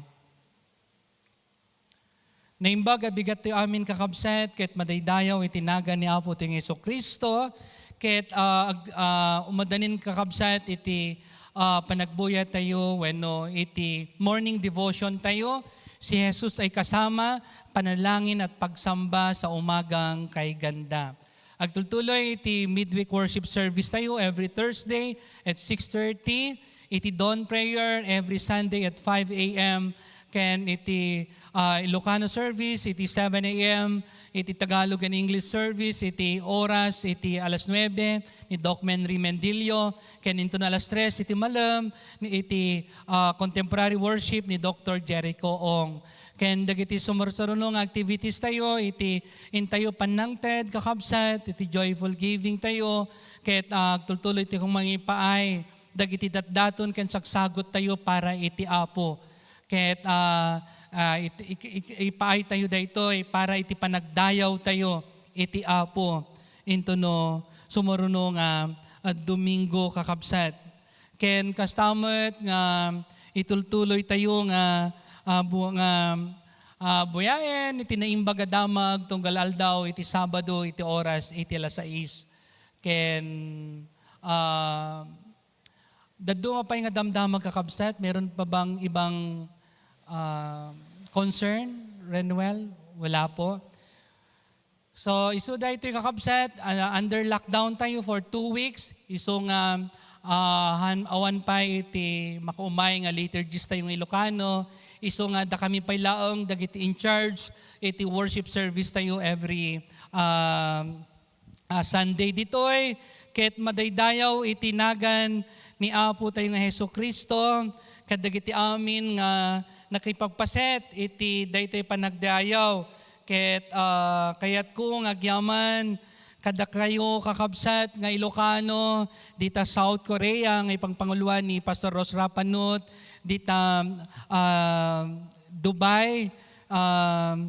Naimbag a bigat ti amin, kakabsat, ket madaydayaw iti nagan ni Apo ti Jesu-Cristo, ket, ah, ag-, ah, umadanin, kakabsat, iti, ah, panagbuya tayo wenno iti morning devotion tayo, si Jesus ay kasama, panalangin at pagsamba sa umagang kay ganda. Agtultuloy iti midweek worship service tayo every Thursday at six thirty, iti dawn prayer every Sunday at five a m, ken iti, ah, Ilocano service iti seven a m, iti Tagalog and English service iti oras iti alas nuebe ni Doc Menry Mendillo, ken inton alas tres iti malem ni iti, ah, contemporary worship ni Doctor Jericho Ong. Ken dagiti sumursuruno nga activities tayo iti intayo pannangted, kakabsat, iti joyful giving tayo, ket, ah, agtultuloy ti mangipaay dagiti datdaton ken sagsagut tayo para iti Apo. Ket, ah, ah, it-, ik-, ik-, ipaay tayo daytoy para iti panagdayaw tayo iti Apo intono sumuruno nga, ah, Domingo, kakabsat. Ken kasta met nga itultuloy tayo nga, ah, bu-, nga, ah, buyaen iti Naimbag a Damag tunggal aldaw iti Sabado iti oras iti alas sais. Ken, ah, dadduma pay nga damdamag, kakabsat, meron pa bang ibang, ah, concern, Renuel? Wala po. So, isu daytoy, kakabsat, ah, under lockdown tayo for two weeks. Isu nga, ah, han-, awan pay iti makaumay nga liturgies tayo nga Ilocano. Isu nga dakami pay laeng dagiti in charge iti worship service tayo every, ah, ah, Sunday ditoy. Ket madaydayaw iti nagan ni Apo tayo nga Jesu-Cristo, kadagiti amin nga nakipagpaset iti daytoy panagdayaw. Ket, ah, kayatko nga agyaman kadakayo, kakabsat, nga Ilocano dita South Korea nga ipangpanguloan ni Pastor Ros Rapanut dita, ah, Dubai, ah,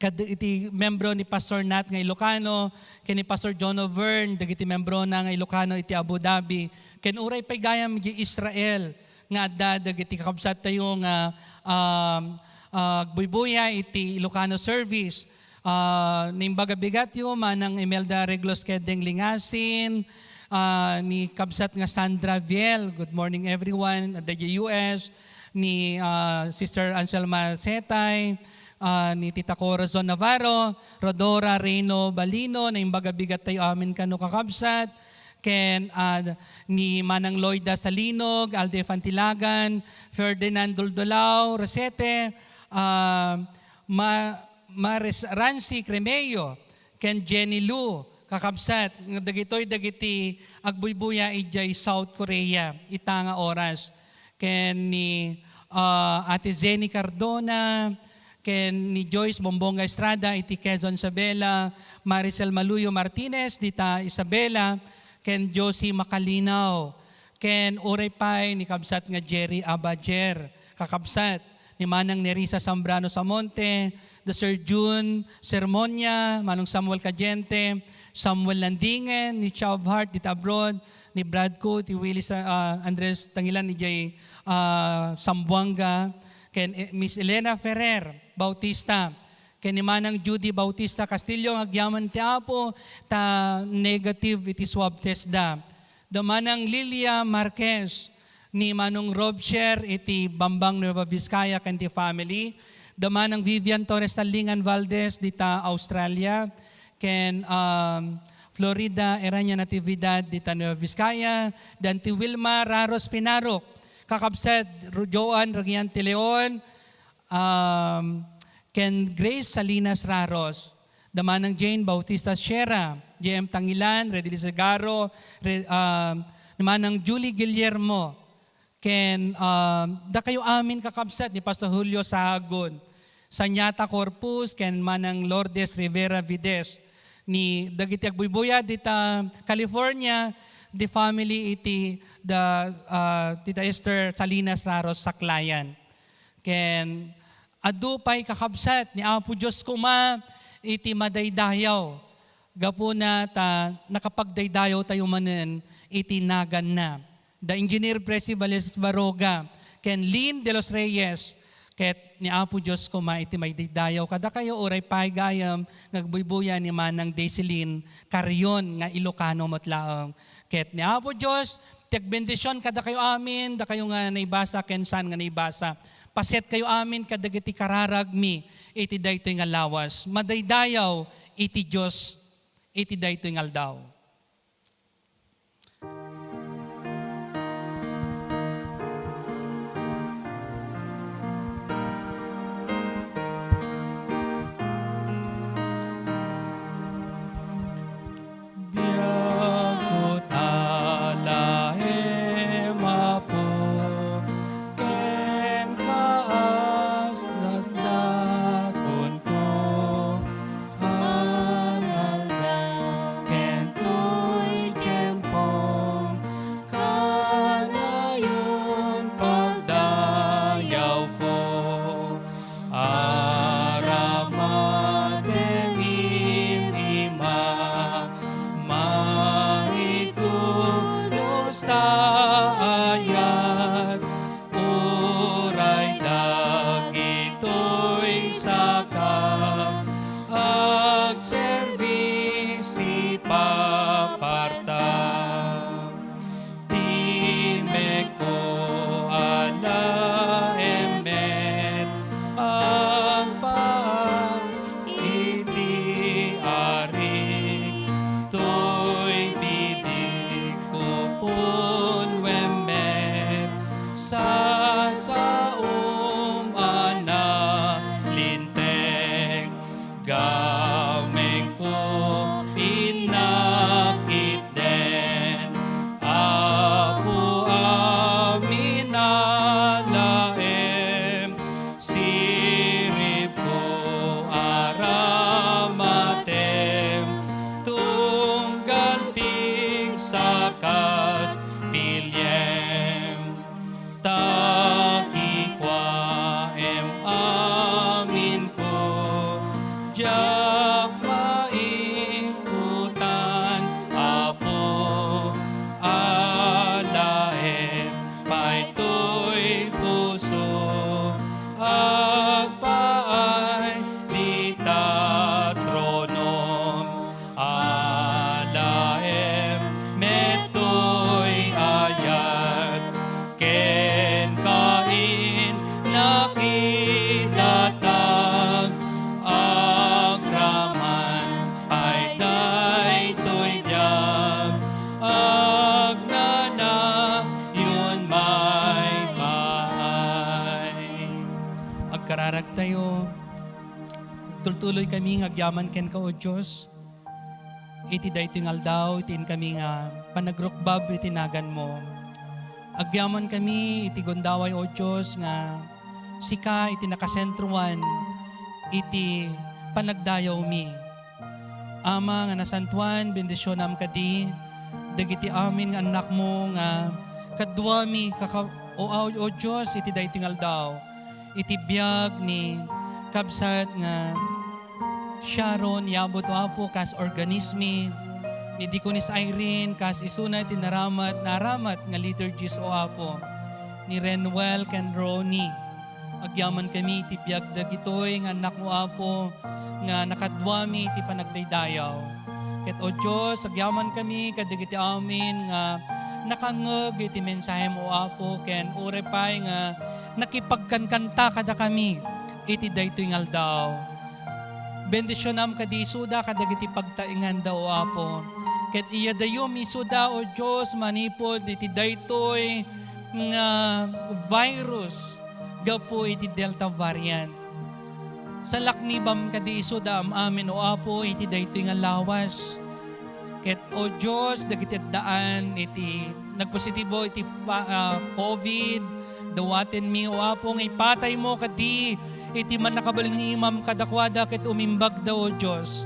kad-, iti membro ni Pastor Nat nga Ilocano, ken ni Pastor John Overn, dagiti membrona nga Ilocano iti Abu Dhabi, ken uray pay gayam iti Israel nga adda dagiti kakabsat tayo nga, um, ah, agbuybuya iti Ilocano service. Ah, naimbag a bigatyo, Manang Imelda Reglos Kedeng Lingasin, ah, ni kabsat nga Sandra Viel, good morning everyone, adda idiay U S, ni, ah, Sister Anselma Setay, ah, ni Tita Corazon Navarro, Rodora Reno Balino, naimbag a bigat tayo amin kano, kakabsat, ken, ah, ni Manang Loida Salinog, Alde Fantilagan, Ferdinand Duldulao Rosete, ah, Ma-, Maris Rancy Cremeo, ken Jenny Lou, kakabsat, nga dagitoy dagiti agbuybuya idiay South Korea, ita nga oras. Ken ni, ah, Ate Zenny Cardona, ken ni Joyce Bombonga Estrada iti Quezon, Isabela, Maricel Maluyo Martinez dita Isabela, ken Josie Macalinaw, Ken uray pay ni kabsat nga Jerry Abajer, kakabsat ni Manang Nerissa Zambrano Samonte, da Sir Jun Sermonia, Manong Samuel Cadiente, Samuel Landingen, ni Chubhart dita abroad, ni Bradco, ti Willie Sa-, ah, Andres Tangilan, ni Jay, ah, Sambuanga, ken, eh, Miss Elena Ferrer Bautista, ken ni Manang Judy Bautista Castillo, nga agyaman ti Apo, ta negative iti swab test da. Da Manang Lilia Marquez, ni Manong Rob Sher iti Bambang, Nueva Vizcaya, ken ti family. Da Manang Vivian Torres Tallingan Valdez dita Australia, ken, um, Florida Erania Natividad dita Nueva Vizcaya, da Auntie Wilma Raros Pinarok, kakabsat Ru-, Joan Regiante Leon, um, ken Grace Salinas Raros, da Manang Jane Bautista Sierra, J M Tangilan, Redil Segarro, Re-, um, Manang Julie Guillermo, ken, um, dakayo amin kakabsat ni Pastor Julio Sahagun, Sanyata Corpus, ken Manang Lourdes Rivera Vides, ni dagiti agbuybuya dita California, the family iti da, ah, Tita Esther Salinas Raros Saklayan. Ken adu pay kakabsat ni Apo Dios koma iti madaydayaw. Gapuna ta nakapagdaydayaw tayo manen iti naganna. Da Engineer Presi Vales Baroga ken Lynn de los Reyes, ket ni Apo Dios koma iti maidaydayaw kadakayo, uray pay gayam nga agbuybuya ni Manang Daisilin Carrion nga Ilocano met laeng. Ket ni Apo Dios ti agbendision kadakayo amin, dakayo nga naibasa ken saan nga naibasa. Pasetkayo amin kadagiti kararagmi iti daytoy nga lawas. Madaydayaw iti Dios iti daytoy nga aldaw. Biag ko talaem, Apo, ken kaasdasdaton ko, aldaw ken toy tiempo, kanayon pagdayawko. Aramate mimimak, maitunos ta ayat, uray dagitoy saka, agserbisi paparta. Timekko alaem met agpaay iti Arik, toy bibigko punwem met sasaom a nalinteg. Gamengko, innak itden, Apo, amin a laem, siribko, aramatem, tunggal pigsakas piliem. Ta kikuaem aminko, diak maikutan, Apo, alaem pay toy puso, agpaay dita tronom. Alaem met toy ayat, kenka innakidatag, agraman pay daytoy biag, agnanayon maymay. Agkararagtayo, tultuloy kami nga agyaman kenka, O Dios. Iti daytoy nga aldaw, iti inkami nga panagrukbab iti naganmo. Agyamankami iti gundaway, O Dios, nga sika iti nakasentroan iti panagdayawmi. Ama nga nasantoan, bendisionam kadi dagiti amin nga annakmo nga Kaduami, kaka-, o, o, o Dios, iti daytoy nga aldaw, iti biag ni kabsat nga Sharon Yabut, O Apo, kas organist mi, ni Deaconess Irene, kas isuna iti naramat, naramat nga liturgist, O Apo, ni Renwell ken Ronnie. Agyamankami iti biag dagitoy nga annakmo, Apo, nga nakaduami iti panagdaydayaw. Ket, O Dios, agyamankami kadagiti amin nga nakangngeg iti mensahemo, Apo, ken uray pay nga nakipagkankanta kadakami iti daytoy nga aldaw. Bendisionam kadi isuda kadagiti pagtaenganda, O Apo. Ket iyadayom isuda, O Dios, manipud iti daytoy nga virus gapu iti Delta variant. Salaknibam kadi isuda am-amin, O Apo, iti daytoy nga lawas. Ket, O Dios, dagiti addaan iti nagpositibo iti pa-, ah, covid, dawatenmi, O Apo, nga ipataymo kadi iti mannakabalin nga imam kadakuada ket umimbagda, O Dios.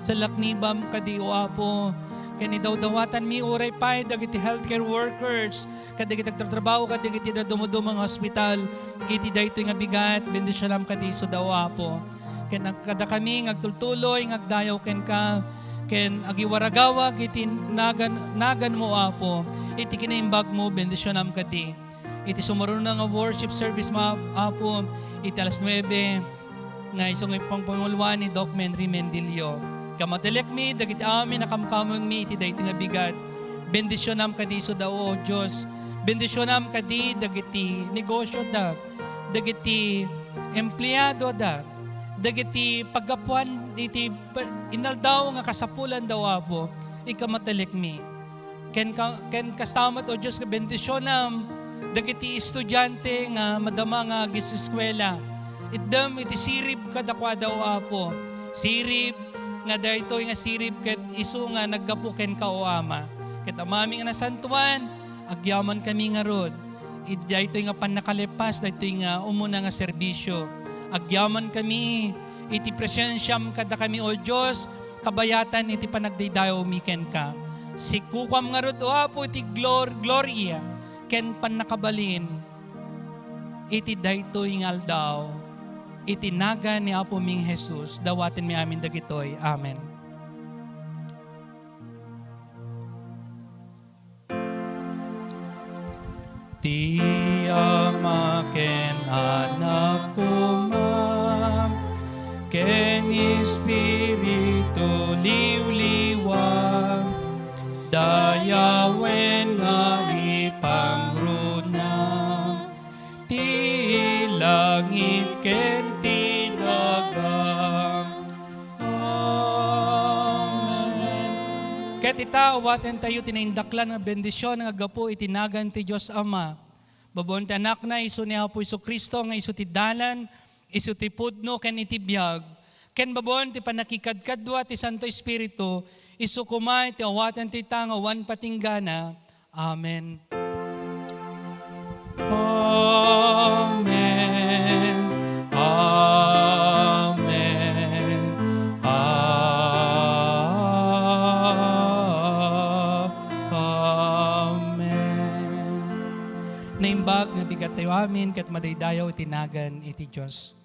Salaknibam kadi, O Apo, ken idawdawatanmi uray pay dagiti healthcare workers, kadagiti agtartrabaho kadagiti dadduma-duma nga ospital iti daytoy nga bigat, bendisionam kadi isuda, O Apo. Ken ag-, kadakami nga agtultuloy nga agdayaw kenka, ken agiwaragawag iti nagan-, naganmo, Apo, iti kinaimbagmo, bendisionam kadi. Iti sumarunona nga worship service mo, Apo, iti alas nuebe, nga isu nga ipangpanguluan ni Doc Henry Mendilio. Kamatelekmi dagiti amin a kamkamengmi iti daytoy nga bigat. Bendisionam kadi isuda, O Dios. Bendisionam kadi dagiti negosyoda, dagiti empleadoda, dagiti paggapuan iti pa-, inaldaw nga kasapulanda, O Apo. Ikamatelekmi. Ken ka-, ken kasta met, O Dios, nga bendisionam dagiti estudiante nga madama nga agiseskuela. Itdem iti sirib kadakuada, O Apo. Sirib nga daytoy nga sirib ket isu nga naggapu kenka, O Ama. Ket Amami nga Nasantoan, agyamankami ngarud iti daytoy nga pannakalepas, daytoy nga umuna nga serbisio. Agyamankami iti presensiam kadakami, O Dios, kabayatan iti panagdaydayawmi kenka. Sikukuam ngarud, O Apo, iti glor-, gloria ken pannakabalin iti daytoy nga aldaw. Iti nagan ni Apomi nga Jesus, dawatenmi amin dagitoy. Amen. Ti Ama ken Anak koma, ken Espiritu Liwliwa, dayawen nga ipangruna ti langit ken ti daga. Amen. Ket ita, awatentayo ti naindaklan nga bendision nga aggapu iti nagan ti Dios Ama. Babaen ti Anakna, isu ni Apo Jesu-Cristo, nga isu ti dalan, isu ti pudno, ken iti biag. Ken babaen ti pannakikadkadua ti Santo Espiritu, isu koma iti awatentayo ita nga awan patinggana. Amen. Amen. Amen. A-, amen. Naimbag nga bigattayo amin ket madaydayaw iti nagan iti Dios.